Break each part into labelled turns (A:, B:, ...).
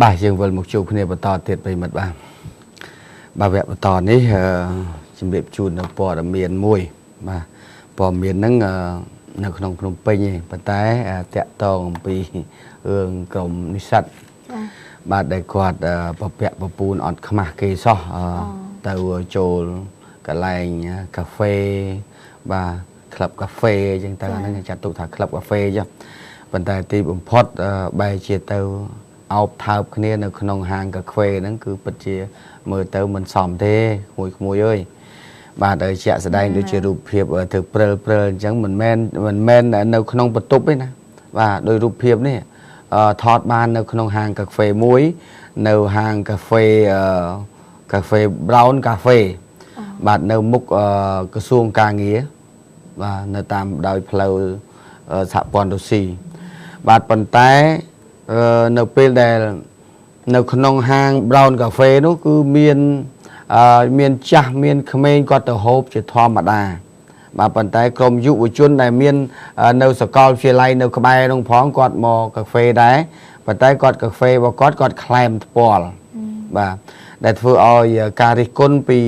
A: បាទយើងវិលមកជួបគ្នាបន្តទៀតប្រិយមិត្តបាទបាទវគ្គបន្តនេះអឺជំរាបជូននៅព័ត៌មានមួយបាទព័ត៌មានហ្នឹងអឺនៅក្នុងភ្នំពេញឯងប៉ុន្តែអឺតាក់ទងអំពីរឿងក្រុមនិស្សិត
B: ចា
A: បាទដែលគាត់អឺពពាក់ពពូនអត់ខ្មាស់គេសោះអឺទៅចូលកន្លែងកាហ្វេបាទក្លឹបកាហ្វេអញ្ចឹងទៅអាហ្នឹងគេចាត់ទុកថាក្លឹបកាហ្វេចុះប៉ុន្តែទីបំផុតអឺបែរជាទៅអោបថើបគ្នានៅក្នុងហាងកាហ្វេហ្នឹងគឺពិតជាមើលទៅមិនសមទេក្មួយក្មួយអើយបាទហើយជាក់ស្ដែងដូចជារូបភាពធ្វើព្រិលព្រិលអញ្ចឹងមិនមែនមិនមែននៅក្នុងបន្ទប់ទេណាបាទដោយរូបភាពនេះ អឺថតបាននៅក្នុងហាងកាហ្វេមួយ នៅហាងកាហ្វេអឺកាហ្វេ Brown Cafe បាទនៅមុខអឺក្រសួងការងារបាទនៅតាមដោយផ្លូវអឺសហព័ន្ធរុស្ស៊ីបាទប៉ុន្តែអឺនៅពេលដែលនៅក្នុងហាង Brown Cafe នោះគឺមានអឺមានចាស់មានក្មេងគាត់ទៅហូបជាធម្មតា បាទប៉ុន្តែក្រុមយុវជនដែលមាននៅសាកលវិទ្យាល័យនៅក្បែរនោះផងគាត់មកកាហ្វេដែរប៉ុន្តែគាត់កាហ្វេរបស់គាត់គាត់ក្លែមថ្ពាល់បាទដែលធ្វើឲ្យការរិះគន់ពី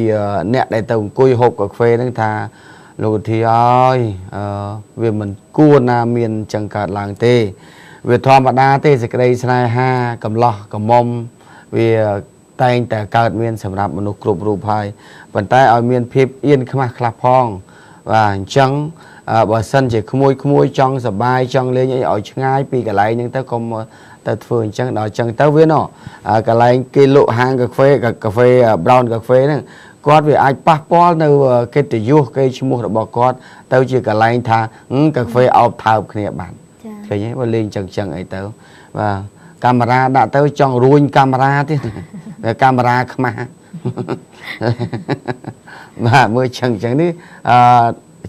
A: អ្នកដែលទៅអង្គុយហូបកាហ្វេហ្នឹងថាលោកវិធីអើយអឺវាមិនគួរណាមានចឹងកើតឡើងទេ វាធម្មតាទេសេចក្តីស្នេហាកំឡោះកំមុំវាតែងតែកើតមានសម្រាប់មនុស្សគ្រប់រូបហើយប៉ុន្តែឲ្យមានភាពអៀនខ្មាស់ខ្លះផងបាទអញ្ចឹងអឺបើសិនជាក្មួយក្មួយចង់សបាយចង់លេងអីឲ្យឆ្ងាយពីកន្លែងហ្នឹងទៅកុំទៅធ្វើអញ្ចឹងដល់អញ្ចឹងទៅវាណោះកន្លែងគេលក់ហាងកាហ្វេកាហ្វេ Brown កាហ្វេហ្នឹងគាត់វាអាចប៉ះពាល់នៅកិត្តិយសគេឈ្មោះរបស់គាត់ទៅជាកន្លែងថាកាហ្វេអោបថើបគ្នាបាន
B: ចា
A: ឃើញទេបើលេងចឹងចឹងអីទៅបាទកាមេរ៉ាដាក់ទៅចង់រួញកាមេរ៉ាទៀតតែកាមេរ៉ាខ្មាស់ បាទមើលចឹងចឹងនេះអឺ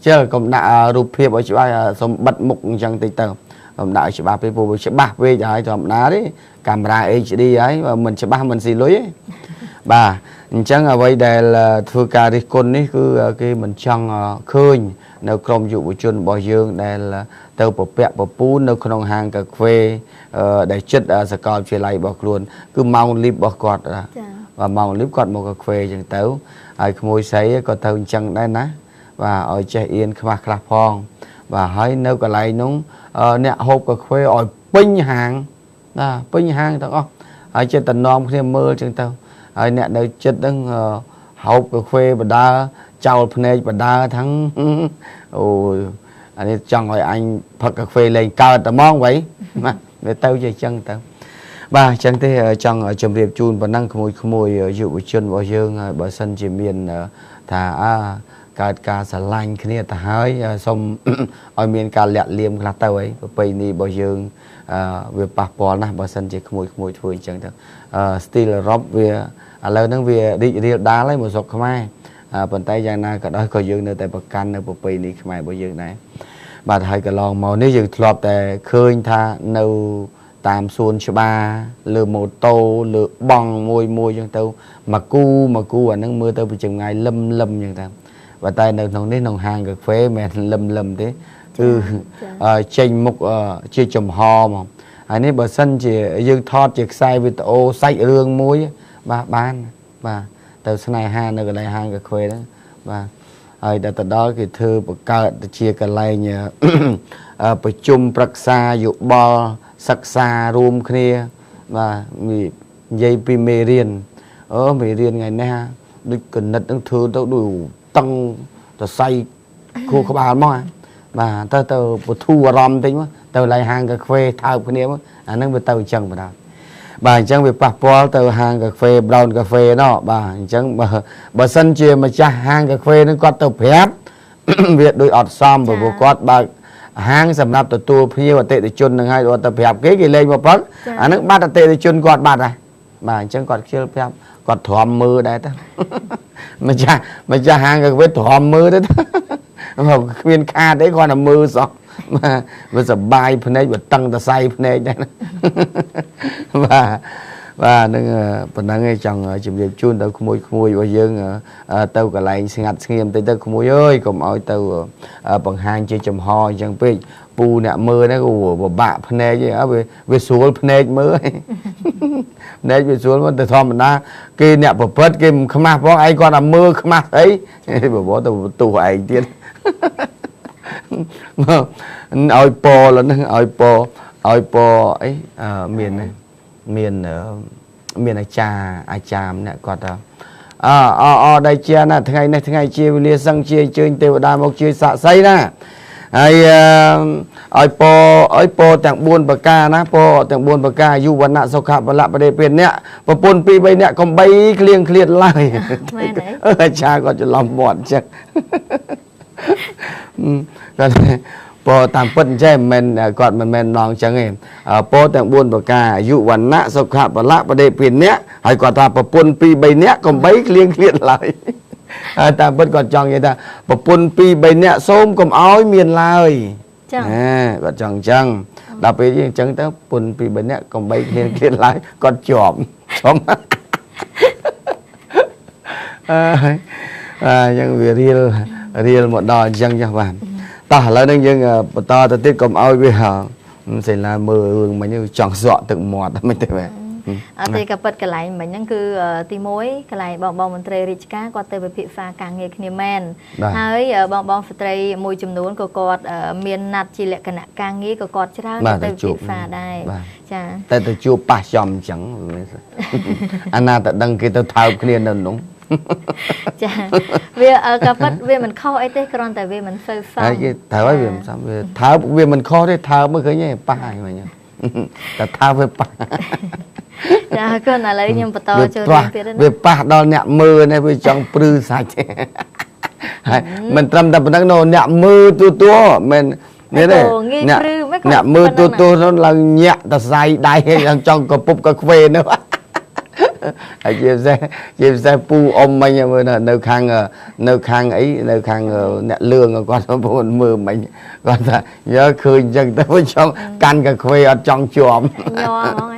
A: ជិលកុំដាក់រូបភាពឲ្យច្បាស់សុំបិទមុខអញ្ចឹងតិចទៅកុំដាក់ឲ្យច្បាស់ពេកព្រោះវាច្បាស់ពេកហើយធម្មតាទេកាមេរ៉ា HD ហើយបើមិនច្បាស់មិនស៊ីលុយទេបាទអញ្ចឹងអ្វីដែលធ្វើការរិះគន់នេះគឺគេមិនចង់ឃើញនៅក្រមយុវជនរបស់យើងដែលទៅពពាក់ពពូននៅក្នុងហាងកាហ្វេដែលចិត្តសាកលវិទ្យាល័យរបស់ខ្លួនគឺម៉ោងលីបរបស់គាត់
B: ចា
A: បាទម៉ោងលីបគាត់មកកាហ្វេអញ្ចឹងទៅហើយក្មួយស្រីក៏ទៅអញ្ចឹងដែរណាបាទឲ្យចេះអៀនខ្មាស់ខ្លះផងបាទហើយនៅកន្លែងនោះអ្នកហូបកាហ្វេឲ្យពេញហាងបាទពេញហាងទាំងអស់ហើយចិត្តតំណមគ្នាមើលអញ្ចឹងទៅហើយអ្នកនៅចិត្តហ្នឹងហូបកាហ្វេបដាចោលភ្នែកបដាทั้งអូអានេះចង់ឲ្យអញផឹកកាហ្វេលែងកើតតែហ្មងវ៉ៃបាទវាទៅជាអញ្ចឹងទៅបាទអញ្ចឹងទេចង់ជម្រាបជូនប៉ុណ្ណឹងក្មួយក្មួយយុវជនរបស់យើងបើសិនជាមានថាអើកើតការស្រឡាញ់គ្នាទៅហើយសូមឲ្យមានការលាក់លៀមខ្លះទៅអីប្រពៃណីរបស់យើងវាប៉ះពាល់ណាស់បើសិនជាក្មួយក្មួយធ្វើអញ្ចឹងទៅ style អឺរ៉ុបវាឥឡូវហ្នឹងវារីករាលដាលហើយមកស្រុកខ្មែរប៉ុន្តែយ៉ាងណាក៏ដោយក៏យើងនៅតែប្រកាន់នៅប្រពៃណីខ្មែររបស់យើងដែរបាទហើយកន្លងមកនេះយើងធ្លាប់តែឃើញថានៅតាមសួនច្បារលើម៉ូតូលើបង់មួយមួយអញ្ចឹងទៅមកគូមកគូអាហ្នឹងមើលទៅពីចម្ងាយលឹមលឹមអញ្ចឹងទៅប៉ុន្តែនៅក្នុងនេះក្នុងហាងកាហ្វេមិនមែនលឹមលឹមទេគឺចេញមុខជាចំហមកហើយនេះបើសិនជាយើងថតជាខ្សែវីដេអូសាច់រឿងមួយបាទបានបាទទៅស្នេហានៅកន្លែងហាងកាហ្វេហ្នឹងបាទហើយដល់ទៅដល់គេធ្វើបង្កើតទៅជាកន្លែងប្រជុំប្រឹក្សាយោបល់សិក្សារួមគ្នាបាទនិយាយពីមេរៀនអូមេរៀនថ្ងៃនេះដូចកណិតនឹងធ្វើទៅដូចតឹងតសៃខួរក្បាលមកបាទទៅទៅបធូរអារម្មណ៍តិចមកទៅឡៃហាងកាហ្វេថើបគ្នាមកអាហ្នឹងវាទៅអញ្ចឹងបាទបាទអញ្ចឹងវាប៉ះពាល់ទៅហាងកាហ្វេ Brown Cafe ណោះបាទអញ្ចឹងបើបើសិនជាម្ចាស់ហាងកាហ្វេហ្នឹងគាត់ទៅប្រាប់ វាដូចអត់សមព្រោះគាត់បើកហាងសម្រាប់ទទួលភ្ញៀវអតិថិជននឹងហើយគាត់ទៅប្រាប់គេគេលេងមកផឹកអាហ្នឹងបាត់អតិថិជនគាត់បាត់ហើយបាទអញ្ចឹងគាត់ខ្ជិលប្រាប់គាត់ទ្រាំមើលដែរទៅម្ចាស់ម្ចាស់ហាងកាហ្វេទ្រាំមើលទៅគ្មានខាតអីគាត់តែមើលសោះបាទវាសបាយភ្នែកវាតឹងតសៃភ្នែកដែរបាទបាទនឹងប៉ុណ្ណឹងឯងចង់ជម្រាបជូនទៅក្មួយក្មួយរបស់យើងទៅកន្លែងស្ងាត់ស្ងៀមតិចទៅក្មួយអើយកុំឲ្យទៅបង្ហាញជាចំហអញ្ចឹងពេកពូអ្នកមើលហ្នឹងក៏ពិបាកភ្នែកឯងវាស្រួលភ្នែកមើល។ ណែវាស្រួលមកទៅធម្មតាគេអ្នកប្រព្រឹត្តគេមិនខ្មាស់ផងឯងគាត់តែមើលខ្មាស់ស្អីបបទៅបន្ទោសឯងទៀតមកឲ្យពលហ្នឹងឲ្យពឲ្យពអីមានមានមានអាចារ្យអាចារ្យម្នាក់គាត់ថាអអអដៃជាណាថ្ងៃនេះថ្ងៃជាវេលាសឹងជាអញ្ជើញទេវតាមកជួយសាក់សីណាហើយឲ្យពឲ្យពទាំង4ប្រការណាពទាំង4ប្រការអាយុវណ្ណៈសុខៈពលៈបដិពេអ្នកប្រពន្ធ2 3អ្នកកំបីក្លៀងក្លៀតឡើយ
B: មែនទេ
A: អាចារ្យគាត់ច្រឡំមាត់អញ្ចឹងគាត់ពតាមពិតអញ្ចឹងមិនមែនគាត់មិនមែនម្ដងអញ្ចឹងទេពទាំង4ប្រការអាយុវណ្ណៈសុខៈពលៈបដិពេអ្នកហើយគាត់ថាប្រពន្ធ2 3អ្នកកំបីក្លៀងក្លៀតឡើយហើយតាមពិតគាត់ចង់និយាយថាប្រពន្ធ2 3នាក់សូមកុំឲ្យមានឡើយ
B: ចា
A: ណាគាត់ចង់អញ្ចឹងដល់ពេលអញ្ចឹងទៅប្រពន្ធ2 3នាក់កុំបីក្លៀងក្លៀតឡើយគាត់ជាប់ជាប់អើយអញ្ចឹងវារៀលរៀលមកដល់អញ្ចឹងចាស់បាទតោះឥឡូវនេះយើងបន្តទៅទៀតកុំឲ្យវាសេឡាមើលរឿងមិញចង់ស្រក់ទឹកមាត់មិនទេបាទ
B: អត់ទេក៏ពិតកន្លែងមិញហ្នឹងគឺទី1កន្លែងបងបងមន្ត្រីរាជការគាត់ទៅវិភាសាការងារគ្នាមែនហើយបងបងស្ត្រីមួយចំនួនក៏គាត់មានណាត់ជាលក្ខណៈការងារក៏គាត់ច្រើនទៅវិភាសាដែរចា
A: តែទៅជួបប៉ះចំអញ្ចឹងអាណាតដឹងគេទៅថើបគ្នានៅនោះ
B: ចាវាក៏ពិតវាមិនខុសអីទេគ្រាន់តែវាមិនសូវសម
A: ហើយគេត្រូវហើយវាមិនសមវាថើបវាមិនខុសទេថើបមើលឃើញទេប៉ះហើយមិញតែថើបវាប៉ះ
B: ចាអរគុណឥឡូវខ្ញុំបន្តចូលរឿងទៀតណា
A: វាប៉ះដល់អ្នកមើលនេះវាចង់ព្រឺសាច់ហើយមិនត្រឹមតែប៉ុណ្្នឹងនោះអ្នកមើលទូទួមិននេះទេអ្នកអ្នកមើលទូទួនោះឡើងញាក់តសៃដៃឡើងចង់កពុបកខ្វេនោះហើយជាពិសេសពូអ៊ំមិញមើលនៅខាងនៅខាងអីនៅខាងអ្នកលឿងគាត់មើលមិញគាត់ថាយើឃើញអញ្ចឹងទៅចង់កាន់កាខ្វេអត់ចង់ជាប់
B: ញ័រហ្មង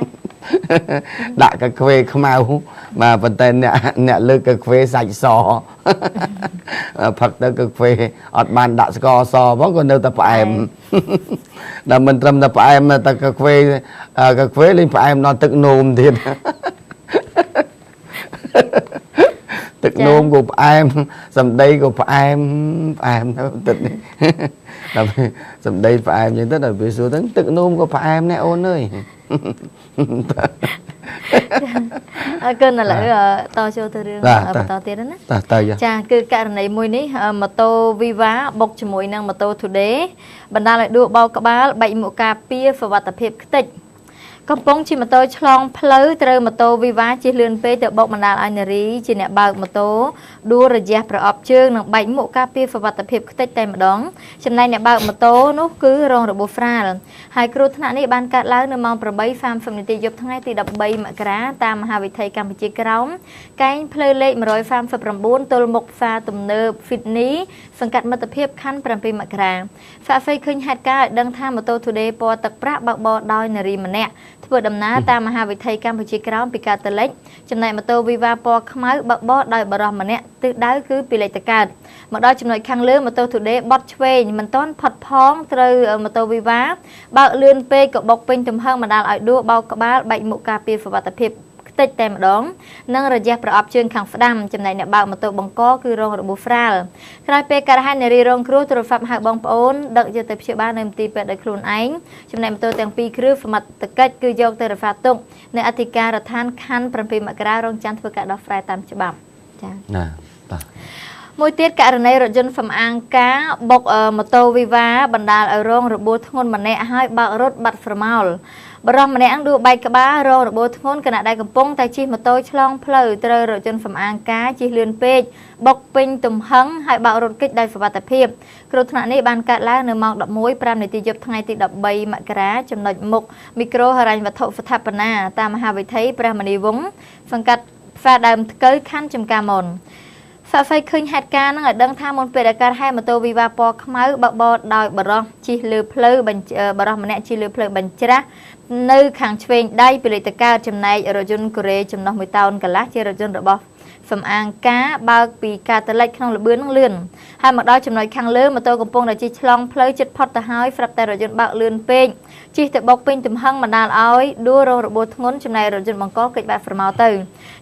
A: ដាក់កាខ្វេខ្មៅបាទប៉ុន្តែអ្នកលើកកាខ្វេសាច់សផឹកទៅកាខ្វេអត់បានដាក់ស្ករសផងក៏នៅតែផ្អែមដល់មិនត្រឹមតែផ្អែមតែកាខ្វេលេងផ្អែមដល់ទឹកនោមទៀតទឹកនោមក៏ផ្អែមសម្ដីក៏ផ្អែមផ្អែមទៅទឹកនេះដល់សម្ដីផ្អែមអញ្ចឹងទៅដល់វាសួរទៅទឹកនោមក៏ផ្អែមដែរអូនអើយ
B: អរគុណឥឡូវតចូលទៅរឿងបន្តទៀតណាចាគឺករណីមួយនេះម៉ូតូវីវ៉ាបុកជាមួយនឹងម៉ូតូ Today បណ្ដាលឲ្យដួលបោកក្បាលបែកមុខការពារសុវត្ថិភាពខ្ទេចកំពុងជិះម៉ូតូឆ្លងផ្លូវត្រូវម៉ូតូវីវ៉ាជិះលឿនពេកទៅបុកបណ្ដាលឲ្យនារីជាអ្នកបើកម៉ូតូដួលរយះប្រអប់ជើងនិងបែកមុខការពារសុវត្ថិភាពខ្ទេចតែម្ដងចំណែកអ្នកបើកម៉ូតូនោះគឺរងរបួសស្រាលហើយគ្រោះថ្នាក់នេះបានកើតឡើងនៅម៉ោង 8:30 នាទីយប់ថ្ងៃទី13មករាតាមមហាវិថីកម្ពុជាក្រោមកែងផ្លូវលេខ139ទល់មុខផ្សារទំនើប Sydney សង្កាត់មិត្តភាពខណ្ឌ7មករាសាកសីឃើញហេតុការណ៍ឲ្យដឹងថាម៉ូតូ Today ពណ៌ទឹកប្រាក់បើកបរដោយនារីម្នាក់ធ្វើដំណើរតាមមហាវិថីកម្ពុជាក្រោមពីកើតទៅលិចចំណែកម៉ូតូវីវ៉ាពណ៌ខ្មៅបើកបរដោយបុរសម្នាក់ទិសដៅគឺពីលិចទៅកើតមកដល់ចំណុចខាងលើម៉ូតូ Today បត់ឆ្វេងមិនទាន់ផុតផងត្រូវម៉ូតូវីវ៉ាបើកលឿនពេកក៏បុកពេញទំហឹងបណ្ដាលឲ្យដួលបោកក្បាលបែកមុខការពារសុវត្ថិភាពខ្ទេចតែម្ដងនិងរយះប្រអប់ជើងខាងស្ដាំចំណែកអ្នកបើកម៉ូតូបង្កគឺរងរបួសស្រាលក្រោយពេលកើតហេតុនារីរងគ្រោះទូរស័ព្ទហៅបងប្អូនដឹកយកទៅព្យាបាលនៅមន្ទីរពេទ្យដោយខ្លួនឯងចំណែកម៉ូតូទាំងពីរគ្រឿងសមត្ថកិច្ចគឺយកទៅរក្សាទុកនៅអធិការដ្ឋានខណ្ឌ7មករារងចាំធ្វើការដោះស្រាយតាមច្បាប់ចា
A: ណាបាទ
B: មួយទៀតករណីរថយន្តសំអាងការបុកម៉ូតូវីវ៉ាបណ្ដាលឲ្យរងរបួសធ្ងន់ម្នាក់ហើយបើករត់បាត់ស្រមោលបុរសម្នាក់ដួលបែកក្បាលរងរបួសធ្ងន់ខណៈដែលកំពុងតែជិះម៉ូតូឆ្លងផ្លូវត្រូវរថយន្តសំអាងការជិះលឿនពេកបុកពេញទំហឹងហើយបើករត់គេចដោយសុវត្ថិភាពគ្រោះថ្នាក់នេះបានកើតឡើងនៅម៉ោង 11:05 នាទីយប់ថ្ងៃទី13មករាចំណុចមុខមីក្រូហិរញ្ញវត្ថុស្ថាបនាតាមមហាវិថីព្រះមនីវង្សសង្កាត់ផ្សារដើមថ្កូវខណ្ឌចំការមនសាកសីឃើញហេតុការណ៍នឹងឲ្យដឹងថាមុនពេលដែលកើតហេតុម៉ូតូវីវ៉ាពណ៌ខ្មៅបើកបរដោយបុរសជិះលើផ្លូវបុរសម្នាក់ជិះលើផ្លូវបញ្ច្រាស់នៅខាងឆ្វេងដៃពីលេខតកើតចំណែករថយន្តកូរ៉េចំណុះ1តោនកន្លះជារថយន្តរបស់ សំអាងការបើកពីការតលិចក្នុងល្បឿននឹងលឿនហើយមកដល់ចំណុចខាងលើម៉ូតូកំពុងតែជិះឆ្លងផ្លូវជិតផុតទៅហើយស្រាប់តែរថយន្តបើកលឿនពេកជិះទៅបុកពេញទំហឹងបណ្ដាលឲ្យដួលរងរបួសធ្ងន់ចំណែករថយន្តបង្កគេចបាត់ស្រមោលទៅ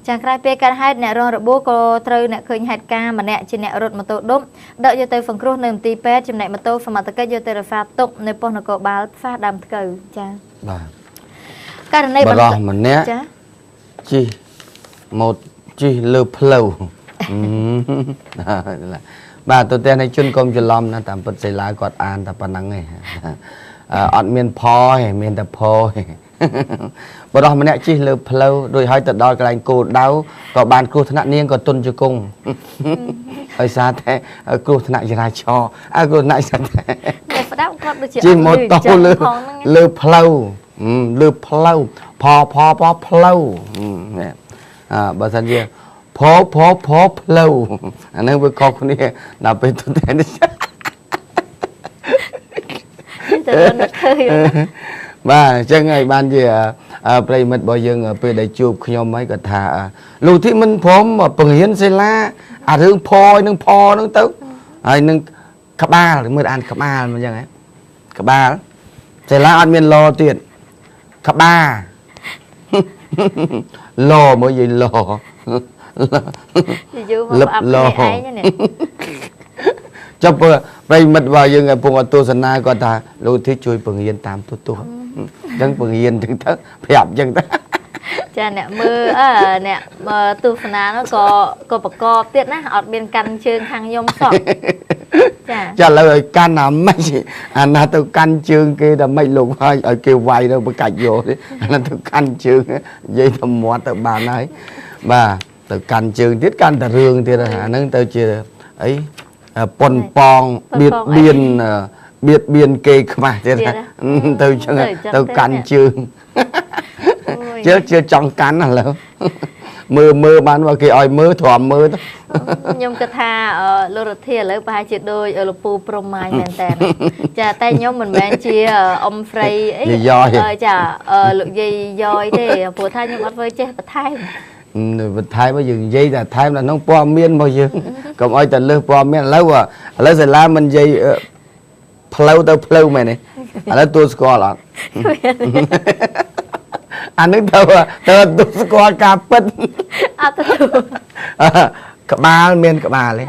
B: ចាក្រោយពេលកើតហេតុអ្នករងរបួសក៏ត្រូវអ្នកឃើញហេតុការណ៍ម្នាក់ជាអ្នករត់ម៉ូតូឌុបដឹកយកទៅសង្គ្រោះនៅមន្ទីរពេទ្យចំណែកម៉ូតូសមត្ថកិច្ចយកទៅរក្សាទុកនៅប៉ុស្តិ៍នគរបាលផ្សារដើមថ្កូវចា
A: បាទ
B: ករណី
A: បរោះម្នាក់ចាជិះម៉ូតជិះលើផ្លូវបាទទៅតែជនកុំច្រឡំណាតាមពិតសិលាគាត់អានតែប៉ុណ្្នឹងឯងអត់មានផទេមានតែផទេបរោះម្នាក់ជិះលើផ្លូវរួចហើយទៅដល់កន្លែងគោលដៅក៏បានគ្រោះថ្នាក់នាងក៏ទុនជង្គង់ដោយសារតែគ្រោះថ្នាក់ចរាចរណ៍គ្រោះថ្នាក់ស្តែ
B: ស្ដាប់គាត់ដូចជា
A: ជិះម៉ូតូលើផ្លូវលើផ្លូវផផផផ្លូវបើសិនជាផផផផ្លូវអានឹងវាខុសគ្នាដល់ពេលទៅតែនេះ
B: ទៅនឹកឃើញ
A: បាទអញ្ចឹងហើយបានជាប្រិមិត្តរបស់យើងពេលដែលជួបខ្ញុំហើយគាត់ថាលោកធីមិនព្រមបង្រៀនសិលាអារឿងផនឹងផនឹងទៅហើយនឹងក្បាលមើលអានក្បាលមិនអញ្ចឹងហ៎ក្បាលសិលាអត់មានឡទៀតក្បាលឡមើលយាយឡ
B: យូរមកអាប់គ្នាឯងនេះ
A: ចុះប្រិមិត្តរបស់យើងកំពុងទស្សនាគាត់ថាលោកធីជួយបង្រៀនតាមទូទស្សន៍អញ្ចឹងបង្រៀនអញ្ចឹងទៅប្រាប់អញ្ចឹងទៅ
B: ចាអ្នកមើលអ្នកទស្សនានោះក៏ប្រកបទៀតណាអត់មានកាន់ជើងខាងខ្ញុំសោះចា
A: ចាឥឡូវឲ្យកាន់អាម៉េចអាណាទៅកាន់ជើងគេតែម៉េចលោកហើយឲ្យគេវាយទៅបកាច់យកអាណាទៅកាន់ជើងនិយាយទៅមាត់ទៅបានហើយបាទទៅកាន់ជើងទៀតកាន់តែរឿងទៀតអាហ្នឹងទៅជាអីប៉ុនប៉ងបៀតបៀនបៀតបៀនគេខ្មាស់ទៀតទៅចឹងទៅកាន់ជើងជឿចង់កាន់ឥឡូវមើលមើលបានបើគេឲ្យមើលទ្រាំមើលទៅ
B: ខ្ញុំគិតថាលោករទ្ធាឥឡូវប្រហែលជាដូចលោកពូព្រំម៉ាញមែនតើចាតែខ្ញុំមិនមែនជាអ៊ំស្រីអីចាលោកយាយយ៉យទេព្រោះថាខ្ញុំអត់ធ្វើចេះបន្ថែម
A: បន្ថែមយើងនិយាយតែថែមដល់ក្នុងព័ត៌មានរបស់យើងកុំឲ្យតែលើសព័ត៌មានឥឡូវសាលាមិននិយាយផ្លូវទៅផ្លូវមែនទេឥឡូវទួលស្គាល់អត់អានឹងទៅទៅស្គាល់ការពិត
B: អត់ទៅ
A: ក្បាលមានក្បាលទេ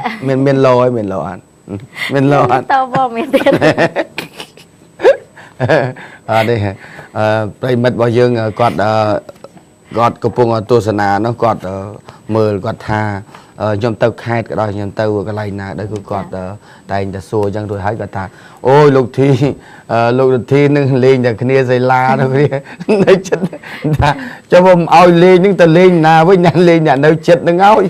A: មានលោហើយមានលោអត់មានលោអត់
B: តបមានទៀត
A: អត់ទេប្រិមិត្តរបស់យើងគាត់គាត់កំពុងទស្សនានោះគាត់មើលគាត់ថាខ្ញុំទៅខេត្តក៏ដោយខ្ញុំទៅកន្លែងណាដែរគឺគាត់តែងតែសួរអញ្ចឹងរួចហើយគាត់ថាអូយលោកធីលោកធីនឹងលេងតែគ្នាសិលានោះគ្នានៅចិត្តថាចុះមិនឲ្យលេងនឹងទៅលេងណាវិញណាលេងអ្នកនៅចិត្តនឹងឲ្យ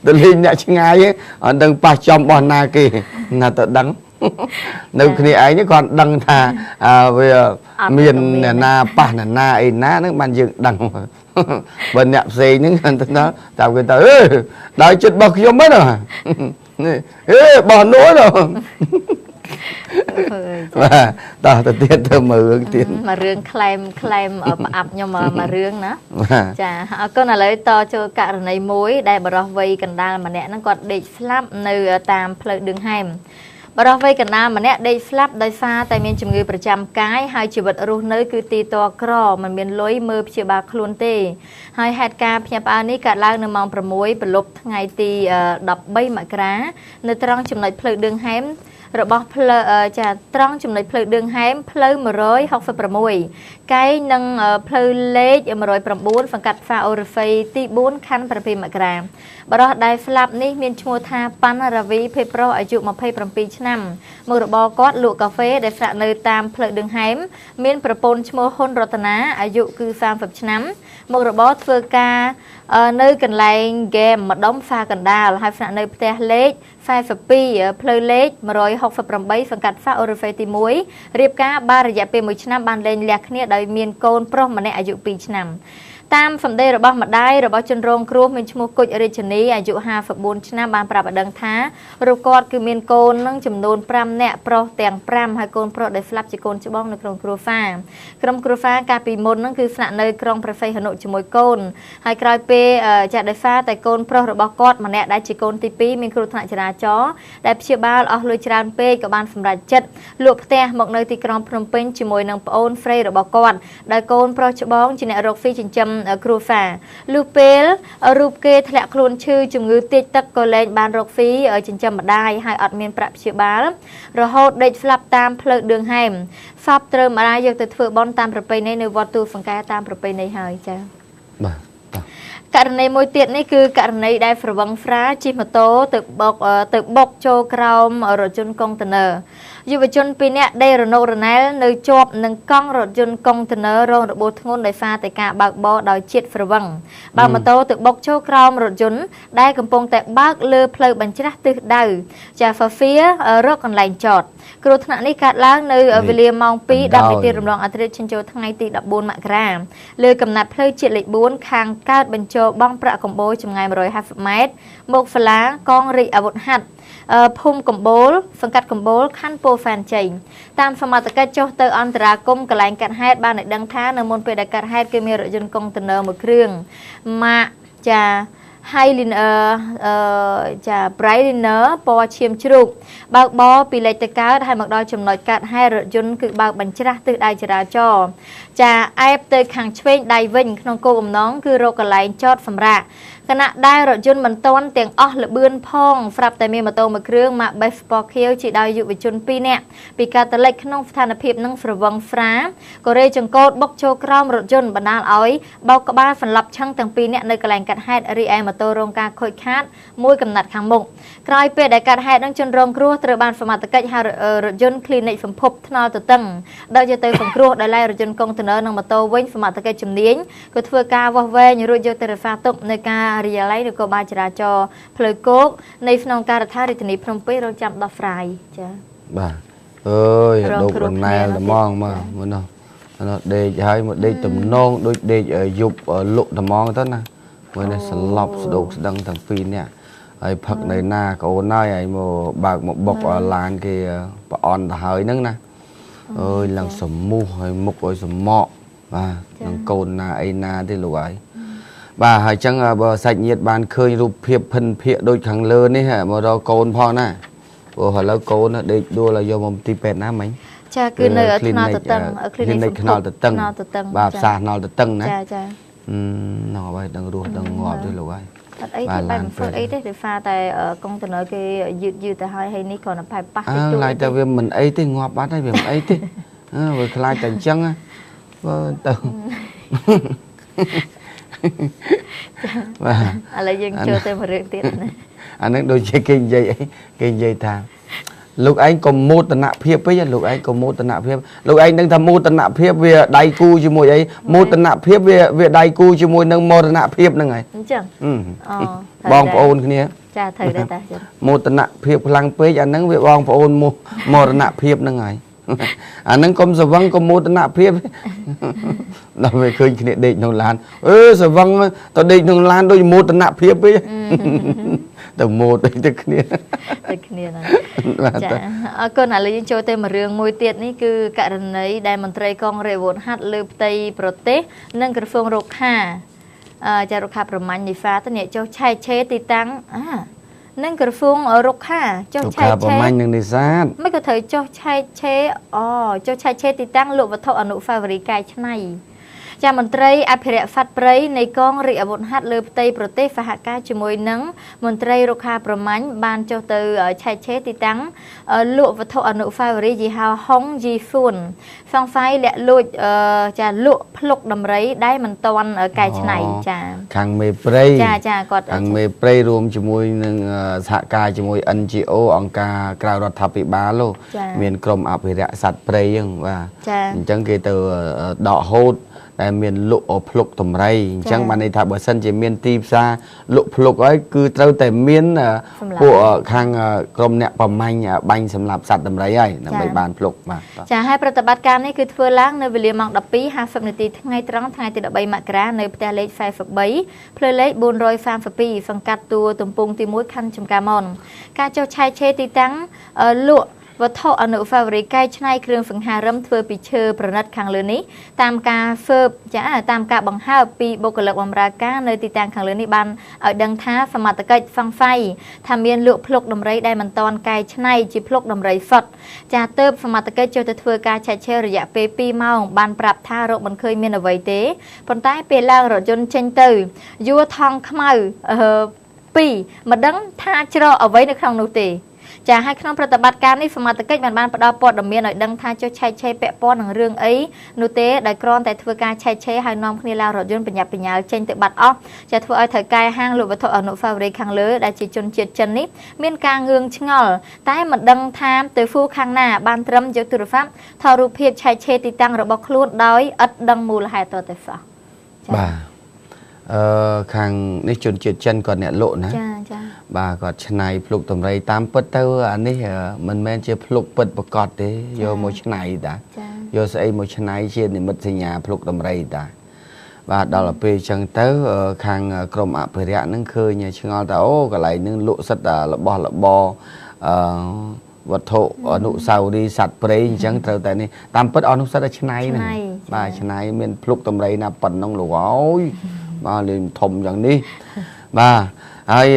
A: ទៅលេងអ្នកឆ្ងាយអត់ដឹងប៉ះចំបោះណាគេណាទៅដឹងនៅគ្នាឯងគាត់ដឹងថាវាមានអ្នកណាប៉ះអ្នកណាអីណាហ្នឹងបានយើងដឹងបើអ្នកផ្សេងហ្នឹងទៅដល់តាមគេទៅអេដល់ចិត្តរបស់ខ្ញុំហ្នឹងនេះអេបោះនោះទៅបាទតោះទៅទៀតទៅមើលរឿងទៀត
B: មួយរឿងក្លែមប្រអាប់ខ្ញុំមួយរឿងណាចាអរគុណឥឡូវតចូលករណីមួយដែលបរិះវ័យកណ្ដាលម្នាក់ហ្នឹងគាត់ដេកស្លាប់នៅតាមផ្លូវឌឿងហែមបរិះវ័យកណ្ដាលម្នាក់ដេកស្លាប់ដោយសារតែមានជំងឺប្រចាំកាយហើយជីវិតរស់នៅគឺទីតក្រមិនមានលុយមើលព្យាបាលខ្លួនទេហើយហេតុការណ៍ភ្ញាក់ផ្អើលនេះកើតឡើងនៅម៉ោង6ព្រលប់ថ្ងៃទី13មករានៅត្រង់ចំណុចផ្លូវឌឿងហែមរបស់ផ្លូវចាត្រង់ចំណុចផ្លូវឌឿងហែមផ្លូវ166កែងនឹងផ្លូវលេខ109សង្កាត់ផ្សារអូរស័យទី4ខណ្ឌ7មករាបរិះដែលស្លាប់នេះមានឈ្មោះថាប៉ាន់រាវីភេទប្រុសអាយុ27ឆ្នាំមុខរបរគាត់លក់កាហ្វេដែលស្នាក់នៅតាមផ្លូវឌឿងហែមមានប្រពន្ធឈ្មោះហ៊ុនរតនាអាយុគឺ30ឆ្នាំមុខរបរធ្វើការនៅកន្លែងហ្គេមម្ដុំផ្សារកណ្ដាលហើយស្នាក់នៅផ្ទះលេខ42ផ្លូវលេខ168សង្កាត់ផ្សារអូរហ្វេទី1រៀបការបានរយៈពេល1ឆ្នាំបានលែងលះគ្នាដោយមានកូនប្រុសម្នាក់អាយុ2ឆ្នាំ តាមសម្ដីរបស់ម្ដាយរបស់ជនរងគ្រោះមានឈ្មោះគុជរាជនីអាយុ54ឆ្នាំបានប្រាប់ឲ្យដឹងថារូបគាត់គឺមានកូននឹងចំនួន5នាក់ប្រុសទាំង5ហើយកូនប្រុសដែលស្លាប់ជាកូនច្បងនៅក្នុងគ្រួសារក្រុមគ្រួសារកាលពីមុននឹងគឺស្នាក់នៅក្រុងព្រះសីហនុជាមួយកូនហើយក្រោយពេលចាក់ដោយសារតែកូនប្រុសរបស់គាត់ម្នាក់ដែលជាកូនទី2មានគ្រោះថ្នាក់ចរាចរណ៍ដែលព្យាបាលអស់លុយច្រើនពេកក៏បានសម្រេចចិត្តលក់ផ្ទះមកនៅទីក្រុងភ្នំពេញជាមួយនឹងប្អូនស្រីរបស់គាត់ដែលកូនប្រុសច្បងជាអ្នករកស៊ីចិញ្ចឹមគ្រួសារលុះពេលរូបគេធ្លាក់ខ្លួនឈឺជំងឺទាចទឹកក៏លែងបានរកស៊ីចិញ្ចឹមម្ដាយហើយអត់មានប្រាក់ព្យាបាលរហូតដេកស្លាប់តាមផ្លូវឌឿងហែមសពត្រូវម្ដាយយកទៅធ្វើបុណ្យតាមប្រពៃណីនៅវត្តទូសង្កែតាមប្រពៃណីហើយចា៎
A: បាទ
B: ករណីមួយទៀតនេះគឺករណីដែលស្រវឹងស្រាជិះម៉ូតូទៅបុកចូលក្រោមរថយន្តកុងតឺន័រយុវជន2នាក់ដេរណូរណែលនៅជាប់នឹងកង់រថយន្តកុងតឺន័ររងរបួសធ្ងន់ដោយសារតែការបើកបរដោយជាតិស្រវឹងបើម៉ូតូទៅបុកចូលក្រោមរថយន្តដែលកំពុងតែបើកលើផ្លូវបញ្ច្រាស់ទិសដៅចាហ្វាហ្វៀរកកន្លែងចតគ្រោះថ្នាក់នេះកើតឡើងនៅវេលាម៉ោង2:10នាទីរំលងអាធ្រាត្រឈានចូលថ្ងៃទី14មករាលើកំណាត់ផ្លូវជាតិលេខ4ខាងកើតបញ្ចរបង់ប្រាក់កម្បូរចម្ងាយ150ម៉ែត្រមកសាលាកងរាជអាវុធហត្ថភូមិកំបូលសង្កាត់កំបូលខណ្ឌពោធិ៍សែនជ័យតាមសមត្ថកិច្ចចុះទៅអន្តរាគមន៍កន្លែងកាត់ហេតុបានឲ្យដឹងថានៅមុនពេលដែលកាត់ហេតុគឺមានរថយន្តកុងតឺន័រមួយគ្រឿងម៉ាកចា Highlander ចា Brightiner ពណ៌ឈាមជ្រូកបើកបរពីលេខទៅកើតហើយមកដល់ចំណុចកាត់ហេតុរថយន្តគឺបើកបញ្ច្រាស់ទិសដៅចរាចរណ៍ចាអែបទៅខាងឆ្វេងដៃវិញក្នុងគោលបំណងគឺរកកន្លែងចតសម្រាកខណៈដែលរថយន្តមិនទាន់ទាំងអស់ល្បឿនផងស្រាប់តែមានម៉ូតូមួយគ្រឿងម៉ាកបេសពណ៌ខៀវជាដោយយុវជន2នាក់ពីកាតលិចក្នុងស្ថានភាពនឹងស្រវឹងស្រាកូរ៉េចង្កូតបុកចូលក្រោមរថយន្តបណ្ដាលឲ្យបោកក្បាលសន្លប់ឆឹងទាំងពីរនាក់នៅកន្លែងកាត់ហេតុរីឯម៉ូតូរងការខូចខាតមួយកំណាត់ខាងមុខក្រោយពេលដែលកាត់ហេតុនឹងជនរងគ្រោះត្រូវបានសមត្ថកិច្ចហៅរថយន្តគ្លីនិកសម្ភពថ្នល់ទទឹងដឹកយកទៅសង្គ្រោះដោយឡែករថយន្តកុងតឺន័រនិងម៉ូតូវិញសមត្ថកិច្ចជំនាញក៏ធ្វើការវាស់វែងរួចយកទៅរក្សាទុកនៅការការិយាល័យនគរបាលចរាចរណ៍ផ្លូវគោកនៃស្នងការដ្ឋានរាជធានីភ្នំពេញរងចាំដោះស្រាយចា៎
A: បាទអើយដូករណែលត្មងមកមើលនោះដេកហើយមកដេកទំនងដូចដេកយប់លក់ត្មងទៅណាមើលនេះស្លប់ស្ដោកស្ដឹងទាំងពីរនាក់ហើយផឹកនៅណាកូនហើយហើយមកបើកមកបុកឡានគេប្រអន់ទៅហើយហ្នឹងណាអើយឡើងសមុះហើយមុខឲ្យសមក់បាទនឹងកូនណាអីណាទេលោកហើយបាទហើយចឹងបើសាច់ញាតិបានឃើញរូបភាពភិនភាកដូចខាងលើនេះមករកកូនផងណាព្រោះឥឡូវកូនដេកដួលឲ្យយកមកទីពេទ្យណាមិញ
B: ចាគឺនៅថ្នល់ទទឹងគ្លីនិក
A: ថ្នល់ទទឹងបាទផ្សារថ្នល់ទទឹងណា
B: ចាចា
A: នោះអ្វីដឹងរស់ដឹងងាប់ទេលោកហើយ
B: អត់អីទេបែបមិនធ្វើអីទេដោយសារតែកុងតឺន័រគេយឺតយឺតទៅហើយហើយនេះគ្រាន់តែផែប៉ះតិចតួច
A: ឡើយតែវាមិនអីទេងាប់បាត់ហើយវាមិនអីទេវាខ្លាចតែអញ្ចឹងបើទៅបាទ
B: ឥឡូវយើងចូលទៅមួយរឿងទៀតណា
A: អានឹងដូចជាគេនិយាយអីគេនិយាយថាលោកឯងកុំមោទនភាពពេកលោកឯងកុំមោទនភាពលោកឯងដឹងថាមោទនភាពវាដៃគូជាមួយអីមោទនភាពវាដៃគូជាមួយនឹងមរណភាពហ្នឹងហើយ
B: អញ្ចឹងអូ
A: បងប្អូនគ្នា
B: ចាត្រូវដែរតាចា
A: មោទនភាពខ្លាំងពេកអាហ្នឹងវាបងប្អូនមរណភាពហ្នឹងហើយអាហ្នឹងកុំស្រវឹងកុំមោទនភាពដល់វាឃើញគ្នាដេកក្នុងឡានអឺស្រវឹងទៅដេកក្នុងឡានដូចមោទនភាពពេកទៅមោទទៅគ្នា
B: ទៅគ្នាណាចាអរគុណឥឡូវយើងចូលទៅមួយរឿងមួយទៀតនេះគឺករណីដែលមន្ត្រីកងរាជអាវុធហត្ថលើផ្ទៃប្រទេសនិងក្រសួងរុក្ខាចារុក្ខាប្រមាញ់នីហ្វាទៅនេះចុះឆែកឆេរទីតាំងនិងក្រសួងរុក្ខាចុះឆែកឆេរ
A: ប្រមាញ់នឹងនេសាទ
B: មិនក៏ត្រូវចុះឆែកឆេរចុះឆែកឆេរទីតាំងលក់វត្ថុអនុស្សាវរីយ៍កែច្នៃចាមន្ត្រីអភិរក្សសត្វព្រៃនៃកងរាជអាវុធហត្ថលើផ្ទៃប្រទេសសហការជាមួយនឹងមន្ត្រីរុក្ខាប្រមាញ់បានចុះទៅឆែកឆេរទីតាំងលក់វត្ថុអនុស្សាវរីយ៍យីហោហុងយីសួនសង្ស័យលាក់លួចចាលក់ភ្លុកដំរីដែលមិនទាន់កែច្នៃចា
A: ខាងមេព្រៃ
B: ចាចាគាត់
A: ខាងមេព្រៃរួមជាមួយនឹងសហការជាមួយ NGO អង្គការក្រៅរដ្ឋាភិបាលមានក្រុមអភិរក្សសត្វព្រៃហ្នឹងបាទអញ្ចឹងគេទៅដកហូត ដែលមានលក់ភ្លុកដំរីអញ្ចឹងបានន័យថាបើសិនជាមានទីផ្សារលក់ភ្លុកហើយគឺត្រូវតែមានពួកខាងក្រុមអ្នកប្រមាញ់បាញ់សម្លាប់សត្វដំរីហើយដើម្បីបានភ្លុកបាទ
B: ចាហើយប្រតិបត្តិការនេះគឺធ្វើឡើងនៅវេលាម៉ោង 12:50 នាទីថ្ងៃត្រង់ថ្ងៃទី13មករានៅផ្ទះលេខ43ផ្លូវលេខ432សង្កាត់ទួលទំពូងទី1ខណ្ឌចំការមនការចុះឆែកឆេរទីតាំងលក់វត្ថុអនុស្សាវរីយ៍កែច្នៃគ្រឿងសង្ហារឹមធ្វើពីឈើប្រណិតខាងលើនេះតាមការស៊ើបចាតាមការបង្ហើបពីបុគ្គលិកបម្រើការនៅទីតាំងខាងលើនេះបានឲ្យដឹងថាសមត្ថកិច្ចសង្ស័យថាមានលក់ភ្លុកដំរីដែលមិនទាន់កែច្នៃជាភ្លុកដំរីសុទ្ធចាទើបសមត្ថកិច្ចចូលទៅធ្វើការឆែកឆេររយៈពេល2ម៉ោងបានប្រាប់ថារកមិនឃើញមានអ្វីទេប៉ុន្តែពេលឡើងរថយន្តចេញទៅយួរថង់ខ្មៅ2មិនដឹងថាច្រកអ្វីនៅក្នុងនោះទេចាហើយក្នុងប្រតិបត្តិការនេះសមត្ថកិច្ចបានផ្ដល់ព័ត៌មានឲ្យដឹងថាចុះឆែកឆេរពាក់ព័ន្ធនឹងរឿងអីនោះទេដោយគ្រាន់តែធ្វើការឆែកឆេរហើយនាំគ្នាឡើងរថយន្តប្រញាប់ប្រញាល់ចេញទៅបាត់អស់ចាធ្វើឲ្យថៅកែហាងលក់វត្ថុអនុស្សាវរីយ៍ខាងលើដែលជាជនជាតិចិននេះមានការងឿងឆ្ងល់តែមិនដឹងថាទៅហ្វូខាងណាបានត្រឹមយកទូរស័ព្ទថតរូបភាពឆែកឆេរទីតាំងរបស់ខ្លួនដោយឥតដឹងមូលហេតុតទៅសោះ
A: បាទខាងនេះជនជាតិចិនគាត់អ្នកលក់ណា
B: ចាចា
A: បាទគាត់ឆ្នៃភ្លុកដំរីតាមពិតទៅអានេះមិនមែនជាភ្លុកពិតប្រាកដទេយកមកឆ្នៃតាយកស្អីមកឆ្នៃជានិមិត្តសញ្ញាភ្លុកដំរីតាបាទដល់ពេលអញ្ចឹងទៅខាងក្រុមអភិរក្សហ្នឹងឃើញឆ្ងល់ថាអូកន្លែងហ្នឹងលក់សិតរបស់របរវត្ថុអនុស្សាវរីយ៍សត្វព្រៃអញ្ចឹងត្រូវតែនេះតាមពិតអនុសិតតែឆ្នៃហ្នឹងបាទឆ្នៃមានភ្លុកដំរីណាប៉ុណ្ណឹងលោកអើយបាទលេងធំយ៉ាងនេះបាទហើយ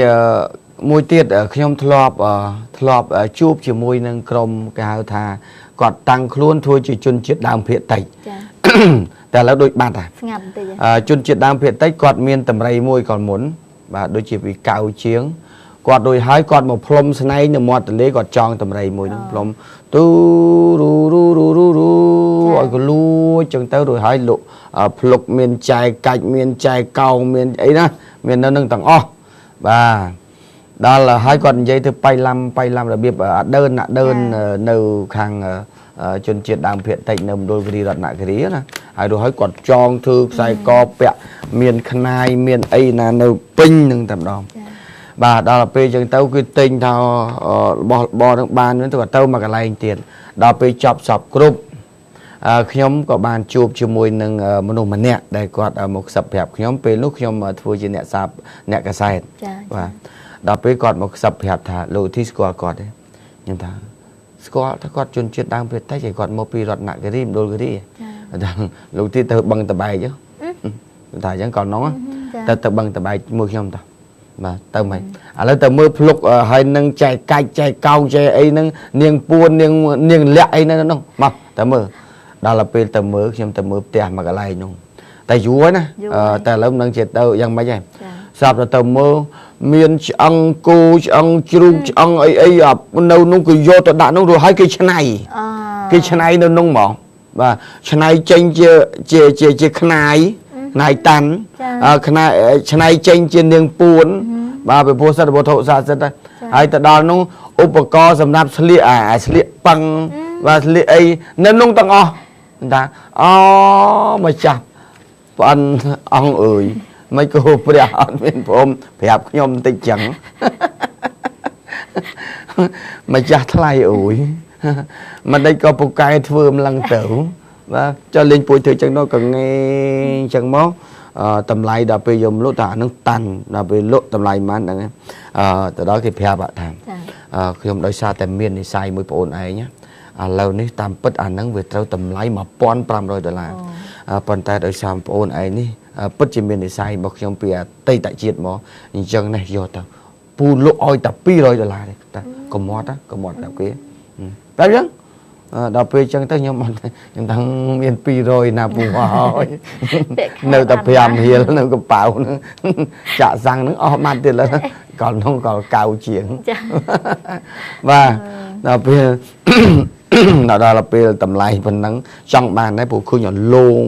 A: មួយទៀតខ្ញុំធ្លាប់ជួបជាមួយនឹងក្រុមគេហៅថាគាត់តាំងខ្លួនធ្វើជាជនជាតិដើមភាគតិចតែឥឡូវដូចបាត់ហើយ
B: ស្ងាត់បន្តិច
A: ជនជាតិដើមភាគតិចគាត់មានតម្រៃមួយកាលមុនបាទដូចជាពីកៅជាងគាត់ដូចហើយគាត់មកផ្លុំស្នែងនៅមាត់ទន្លេគាត់ចងតម្រៃមួយនឹងផ្លុំទូរូរូរូរូរូឲ្យកលួចចឹងទៅរួចហើយលក់ភ្លុកមានចែកាច់មានចែកោងមានអីណាមាននៅនឹងទាំងអស់បាទដល់ហើយគាត់និយាយទៅបៃឡាំបៃឡាំរបៀបអាដើននៅខាងជនជាតិដើមភាគតិចនៅមណ្ឌលគិរីរតនគិរីណាហើយរួចហើយគាត់ចងធ្វើខ្សែកពាក់មានខ្នាយមានអីណានៅពេញនឹងតែម្ដងបាទដល់ពេលចឹងទៅគឺទិញថារបស់របរនឹងបានទៅទៅមកកន្លែងទៀតដល់ពេលចប់សពគ្រប់ខ្ញុំក៏បានជួបជាមួយនឹងមនុស្សម្នាក់ដែលគាត់មកខ្សឹបប្រាប់ខ្ញុំពេលនោះខ្ញុំធ្វើជាអ្នកសាបអ្នកកាសែតបាទដល់ពេលគាត់មកខ្សឹបប្រាប់ថាលោកធីស្គាល់គាត់ទេខ្ញុំថាស្គាល់ថាគាត់ជនជាតិដើមភាគតិចហើយគាត់មកពីរតនគិរីមណ្ឌលគិរីដល់លោកធីទៅបឹងតបែកថាអញ្ចឹងក៏នោះទៅបឹងតបែកមួយខ្ញុំតោះបាទទៅមិនឥឡូវទៅមើលភ្លុកហើយនឹងចែកកាច់ចែកកោងចែកអីហ្នឹងនាងពួននាងលាក់អីនៅនោះមកទៅមើលដល់ពេលទៅមើលខ្ញុំទៅមើលផ្ទះមួយកន្លែងនោះតែយូរហើយណាតែឥឡូវមិនដឹងជាទៅយ៉ាងម៉េចហើយស្រាប់តែទៅមើលមានឆ្អឹងគោឆ្អឹងជ្រូកឆ្អឹងអីអីនៅនោះគេយកទៅដាក់នោះរួចហើយគេឆ្នៃគេឆ្នៃនៅនោះហ្មងបាទឆ្នៃចេញជាជាជាជាខ្នាយខ្នាយតាន់ខ្នាយឆ្នៃចេញជានាងពួនបាទពីព្រោះសិទ្ធិវត្ថុស័ក្តិសិទ្ធិហើយទៅដល់នោះឧបករណ៍សម្រាប់ស្លៀកអាស្លៀកប៉ឹងបាទស្លៀកអីនៅនោះទាំងអស់ថាអូម្ចាស់ប្អិនអង្គអើយមិនគោព្រះអត់មានព្រមប្រាប់ខ្ញុំបន្តិចចឹងម្ចាស់ថ្លៃអើយមិនដេចក៏ពូកែធ្វើម្លឹងទៅបាទចុះលេងពួយធ្វើចឹងនោះក៏ងេចឹងមកតម្លៃដល់ពេលយកលក់ថាអានឹងតាន់ដល់ពេលលក់តម្លៃប៉ុន្មានហ្នឹងទៅដល់គេប្រាប់ថាខ្ញុំដោយសារតែមាននិស័យមួយប្អូនឯងឥឡូវនេះតាមពិតអានឹងវាត្រូវតម្លៃ1500ដុល្លារប៉ុន្តែដោយសារប្អូនឯងនេះពិតជាមាននិស័យរបស់ខ្ញុំពីអតីតជាតិមកអញ្ចឹងនេះយកទៅពូលក់ឲ្យតែ200ដុល្លារទេតែកុំមាត់កុំមាត់ប្រាប់គេតែអញ្ចឹងដល់ពេលអញ្ចឹងទៅខ្ញុំអត់ខ្ញុំថាមាន200ណាពូហើយនៅតែ5រៀលនៅកប៉ៅហ្នឹងចាក់សាំងហ្នឹងអស់បាត់ទៀតឡើយកលនោះកលកៅជាងបាទដល់ពេលដល់ពេលតម្លៃប៉ុណ្ណឹងចង់បានដែរព្រោះឃើញឲ្យលង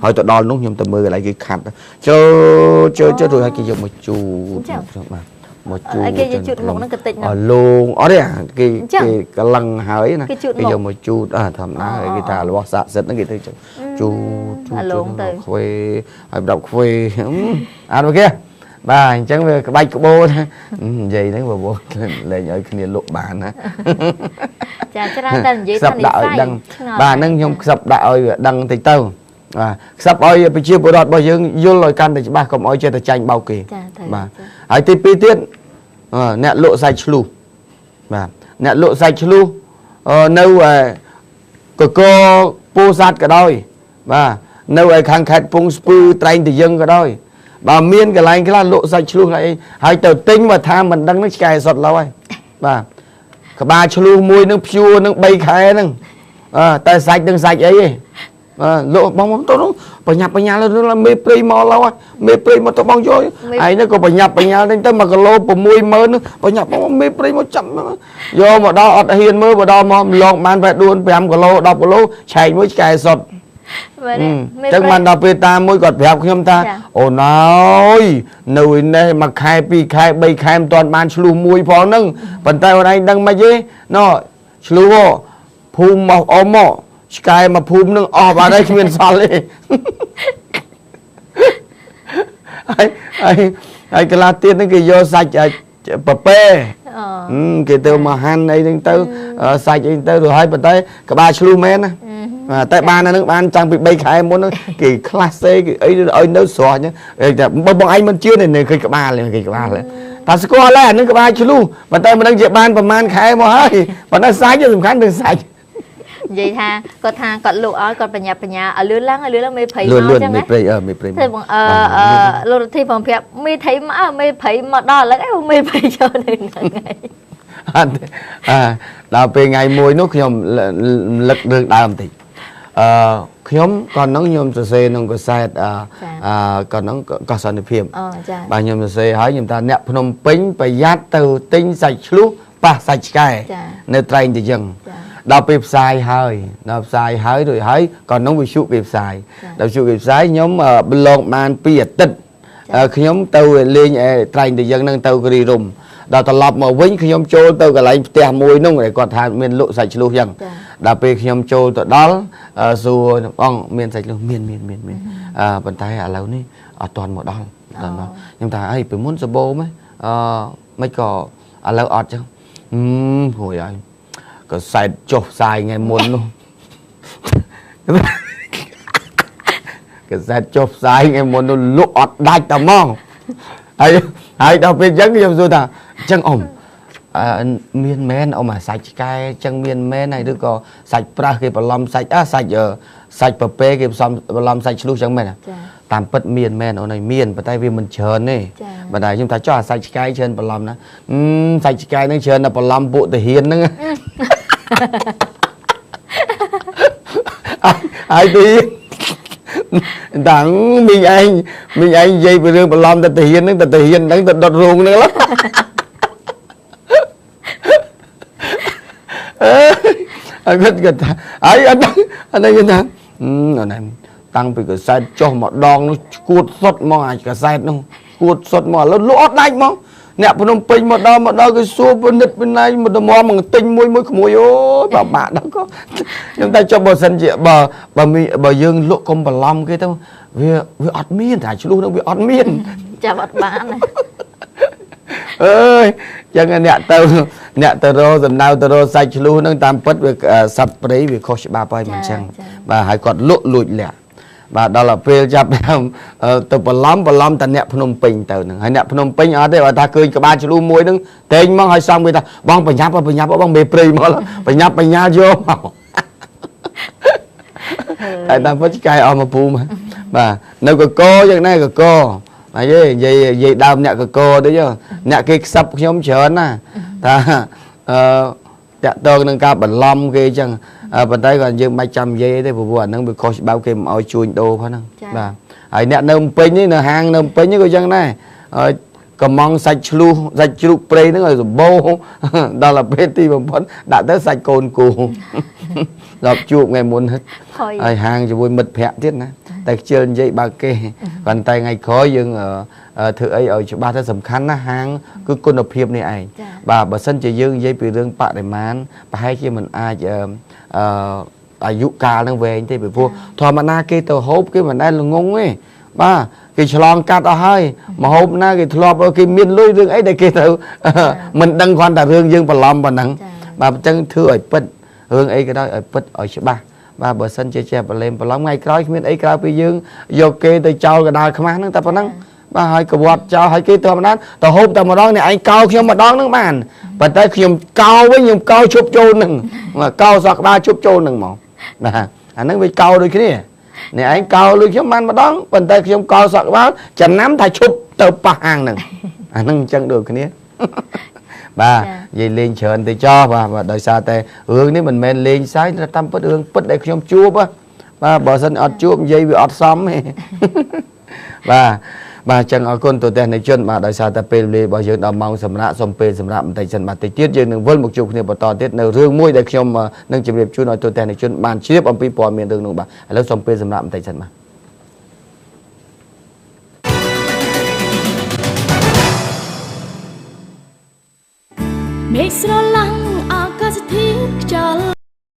A: ហើយទៅដល់នោះខ្ញុំទៅមើលកន្លែងគេខាត់ជើជើជើរួចហើយគេយកមកជូតបាទ មកជូត
B: គេយកជូតមុខហ្នឹងកតិចណា
A: លងអត់ទេគេគេកលឹងហើយណាគេយកមកជូតធម្មតាគេថារបស់ស័ក្តិសិទ្ធិហ្នឹងគេទៅជូតជូតខ្វេហើយប្រដាប់ខ្វេអត់មកគេបាទអញ្ចឹងវាក្បាច់ក្បូរនិយាយហ្នឹងបងលែងឲ្យគ្នាលក់បានណា
B: ចាច្រើនតែនិយាយថានិស័យ
A: បាទហ្នឹងខ្ញុំខ្សឹបដាក់ឲ្យដឹងតិចទៅបាទខ្សឹបឲ្យប្រជាពលរដ្ឋរបស់យើងយល់ឲ្យកាន់តែច្បាស់កុំឲ្យចេះតែចាញ់បោកគេបាទហើយទី2ទៀតអ្នកលក់សាច់ឆ្លុះបាទអ្នកលក់សាច់ឆ្លុះនៅកកពោធិ៍សាត់ក៏ដោយបាទនៅឯខាងខេត្តពងស្ពឺត្រែងតយឹងក៏ដោយបើមានកន្លែងខ្លះលក់សាច់ឆ្លុះខ្លះអីហើយទៅទិញមកថាមិនដឹងនឹងឆ្កែសុតឡើយបាទក្បាលឆ្លុះមួយនឹងព្យួរនឹង3ខែហ្នឹងតែសាច់នឹងសាច់អីទេបាទលក់បងទៅនោះបញ្ញាប់បញ្ញាលមេព្រៃមកឡើយមេព្រៃមកទៅបងយកឯងនេះក៏បញ្ញាប់បញ្ញាលទៅ1គីឡូ60000នោះបញ្ញាប់បងមេព្រៃមកចាប់យកមកដល់អត់ហ៊ានមើលមកដល់មកលងបានបែ4 5គីឡូ10គីឡូឆែកមួយឆ្កែសុតចឹងបានដល់ពេលតាមមួយគាត់ប្រាប់ខ្ញុំថាអូនអើយនៅឯនេះមួយខែ2ខែ3ខែមិនទាន់បានឆ្លុះមួយផងហ្នឹងប៉ុន្តែអូនឯងដឹងមិនទេណ៎ឆ្លុះភូមិមកអ៊ំមកឆ្កែមកភូមិនឹងអស់បាត់ហើយគ្មានសល់ទេហើយហើយហើយកន្លះទៀតហ្នឹងគេយកសាច់ពពែគេទៅមកហាន់អីហ្នឹងទៅសាច់អីទៅទៅហើយប៉ុន្តែក្បាលឆ្លុះមែនណាតែបានអាហ្នឹងបានតាំងពី3ខែមុនហ្នឹងគេខ្លះសេគេអីឲ្យនៅស្រស់អញ្ចឹងតែបើបងឯងមិនជឿនេះឃើញក្បាលឃើញក្បាលថាស្គាល់ហើយអាហ្នឹងក្បាលឆ្លុះប៉ុន្តែមិនដឹងជាបានប្រហែលខែមកហើយប៉ុន្តែសាច់សំខាន់រឿងសាច់
B: និយាយថាគាត់ថាគាត់លក់ឲ្យគាត់បញ្ញាបញ្ញាឲ្យលឿនឡើងឲ្យលឿនឡើងមេព្រៃមកចឹងណា
A: មេព្រៃមេព្រៃ
B: ទេបងអឺលោករទ្ធីផងប្រាប់មេថៃមកមេព្រៃមកដល់ឥឡូវអីមេព្រៃចូលនៅហ្នឹងហើយ
A: អត់ដល់ពេលថ្ងៃមួយនោះខ្ញុំលឹករឿងដើមបន្តិចខ្ញុំកាលនោះខ្ញុំសរសេរក្នុងកាសែតកាលនោះកោះសន្តិភាពបាទខ្ញុំសរសេរហើយខ្ញុំថាអ្នកភ្នំពេញប្រយ័ត្នទៅទិញសាច់ឆ្លុះប៉ះសាច់ឆ្កែនៅត្រែងតយឹងដល់ពេលផ្សាយហើយដល់ផ្សាយហើយរួចហើយកាលនោះវិទ្យុគេផ្សាយដល់វិទ្យុគេផ្សាយខ្ញុំប្រឡងបាន2អាទិត្យខ្ញុំទៅលេងត្រែងតយឹងនឹងទៅគិរីរម្យដល់ត្រឡប់មកវិញខ្ញុំចូលទៅកន្លែងផ្ទះមួយនោះដែលគាត់ថាមានលក់សាច់ឆ្លុះចឹងដល់ពេលខ្ញុំចូលទៅដល់សួរបងមានសាច់ឆ្លុះមានមានមានមានប៉ុន្តែឥឡូវនេះអត់ទាន់មកដល់ដល់មកខ្ញុំថាអីពីមុនសបោមមិនក៏ឥឡូវអត់ចឹងហួយហើយក៏សែតចុះផ្សាយថ្ងៃមុននោះក៏សែតចុះផ្សាយថ្ងៃមុននោះលក់អត់ដាច់តែហ្មងហើយហើយដល់ពេលចឹងខ្ញុំសួរថាចឹងអ៊ំមានមែនអ៊ំអាសាច់ឆ្កែចឹងមានមែនហើយឬក៏សាច់ប្រើសគេបន្លំសាច់សាច់សាច់ពពែគេផ្សំបន្លំសាច់ឆ្លុះចឹងមែនតាមពិតមានមែនអូនឯងមានប៉ុន្តែវាមិនច្រើនទេប៉ុន្តែខ្ញុំថាចុះអាសាច់ឆ្កែច្រើនបន្លំណាសាច់ឆ្កែហ្នឹងច្រើនតែបន្លំពួកទាហានហ្នឹងហើយទីតាំងមីងឯងមីងឯងនិយាយពីរឿងបន្លំតែទាហានហ្នឹងតែទាហានហ្នឹងទៅដុតរោងហ្នឹងឡើយអើគាត់គាត់ថាអីអត់អត់គេថាអូនឯងតាំងពីកាសែតចុះមកដងនោះឈួតសុតមកអាចកាសែតនោះឈួតសុតមកឥឡូវលក់អត់ដាច់មកអ្នកភ្នំពេញមកដល់មកដល់គេសួរពិនិត្យពិន័យមកតម្រាំមកទិញមួយមួយក្មួយអូយបាបាក់ដល់ក៏ខ្ញុំតែចុះបើសិនជាបើបើបើយើងលក់កុំបន្លំគេទៅវាវាអត់មានតែឆ្លុះនោះវាអត់មាន
B: ចាប់អត់បានណា
A: អើយចឹងអ្នកទៅអ្នកទៅរកសំដៅទៅរកសាច់ឆ្លុះនឹងតាមពិតវាសត្វព្រៃវាខុសច្បាប់ហើយមិនចឹងបាទហើយគាត់លក់លួចលាក់បាទដល់ពេលចាប់ទៅបន្លំបន្លំតែអ្នកភ្នំពេញទៅហ្នឹងហើយអ្នកភ្នំពេញអត់ទេបើថាឃើញក្បាលឆ្លុះមួយហ្នឹងតែងមកហើយសំគេថាបងបញ្ញាប់បញ្ញាប់បងមេព្រៃមកបញ្ញាប់បញ្ញាយកមកតែតាមពិតឆ្កែអស់មកភូមិបាទនៅកកយ៉ាងណាកកហើយនិយាយនិយាយដើមអ្នកកកទៅអ្នកគេខ្សឹបខ្ញុំច្រើនណាថាអឺតាក់ទងនឹងការបន្លំគេអញ្ចឹងប៉ុន្តែក៏យើងមិនចាំនិយាយទេព្រោះអាហ្នឹងវាខុសច្បាប់គេមិនឲ្យជួញដូរផងហ្នឹងបាទហើយអ្នកនៅភ្នំពេញនេះនៅហាងនៅភ្នំពេញនេះក៏អញ្ចឹងដែរ កំងសាច់ឆ្លុះសាច់ជ្រូកព្រៃហ្នឹងឲ្យសម្បូរដល់ទៅពេលទីបំផុតដាក់ទៅសាច់កូនគោដល់ជួបថ្ងៃមុនហើយហាងជាមួយមិត្តភ័ក្តិទៀតណាតែខ្ជិលនិយាយបើគេប៉ុន្តែថ្ងៃក្រោយយើងធ្វើអីឲ្យច្បាស់ទៅសំខាន់ណាហាងគឺគុណភាពនេះឯងបាទបើសិនជាយើងនិយាយពីរឿងបរិមាណប្រហែលជាមិនអាចអាយុកាលនឹងវែងទេពីព្រោះធម្មតាគេទៅហូបគេមិនដែលល្ងងទេបាទគេឆ្លងកាត់អស់ហើយមហូបណាគេធ្លាប់គេមានលុយរឿងអីដែលគេទៅមិនដឹងគ្រាន់តែរឿងយើងបន្លំប៉ុណ្ណឹងបាទអញ្ចឹងធ្វើឲ្យពិតរឿងអីក៏ដោយឲ្យពិតឲ្យច្បាស់បាទបើសិនជាចេះប្រឡែមប្រឡំថ្ងៃក្រោយគ្មានអីក្រៅពីយើងយកគេទៅចោលកដាលខ្មាស់ហ្នឹងតែប៉ុណ្ណឹងបាទហើយកវត្តចោលហើយគេធម្មតាទៅហូបតែម្ដងនេះឯងកោខ្ញុំម្ដងហ្នឹងបានប៉ុន្តែខ្ញុំកោវិញខ្ញុំកោឈប់ចូលហ្នឹងកោសក់ក្បាលឈប់ចូលហ្នឹងហ្មងបាទអាហ្នឹងវាកោដូចគ្នានេះឯងកោលុយខ្ញុំបានម្ដងប៉ុន្តែខ្ញុំកោសក់ក្បាលចំណាំថាឈប់ទៅប៉ះហាងហ្នឹងអាហ្នឹងអញ្ចឹងដូចគ្នាបាទនិយាយលេងច្រើនទៅចោះបាទដោយសារតែរឿងនេះមិនមែនលេងសើចតាមពិតរឿងពិតដែលខ្ញុំជួបបាទបើសិនអត់ជួបនិយាយវាអត់សមទេបាទបាទចឹងអរគុណទូទាំងនិជនបាទដោយសារតែពេលវេលារបស់យើងដល់ម៉ោងសម្រាប់សូមពេលសម្រាប់បន្តិចសិនបាទតិចទៀតយើងនឹងវិលមកជួបគ្នាបន្តទៀតនៅរឿងមួយដែលខ្ញុំនឹងជម្រាបជូនឲ្យទូទាំងនិជនបានជ្រាបអំពីព័ត៌មានរឿងនោះបាទឥឡូវសូមពេលសម្រាប់បន្តិចសិនបាទ
C: មេឃស្រឡាំងអាកាសធាតុខ្យល់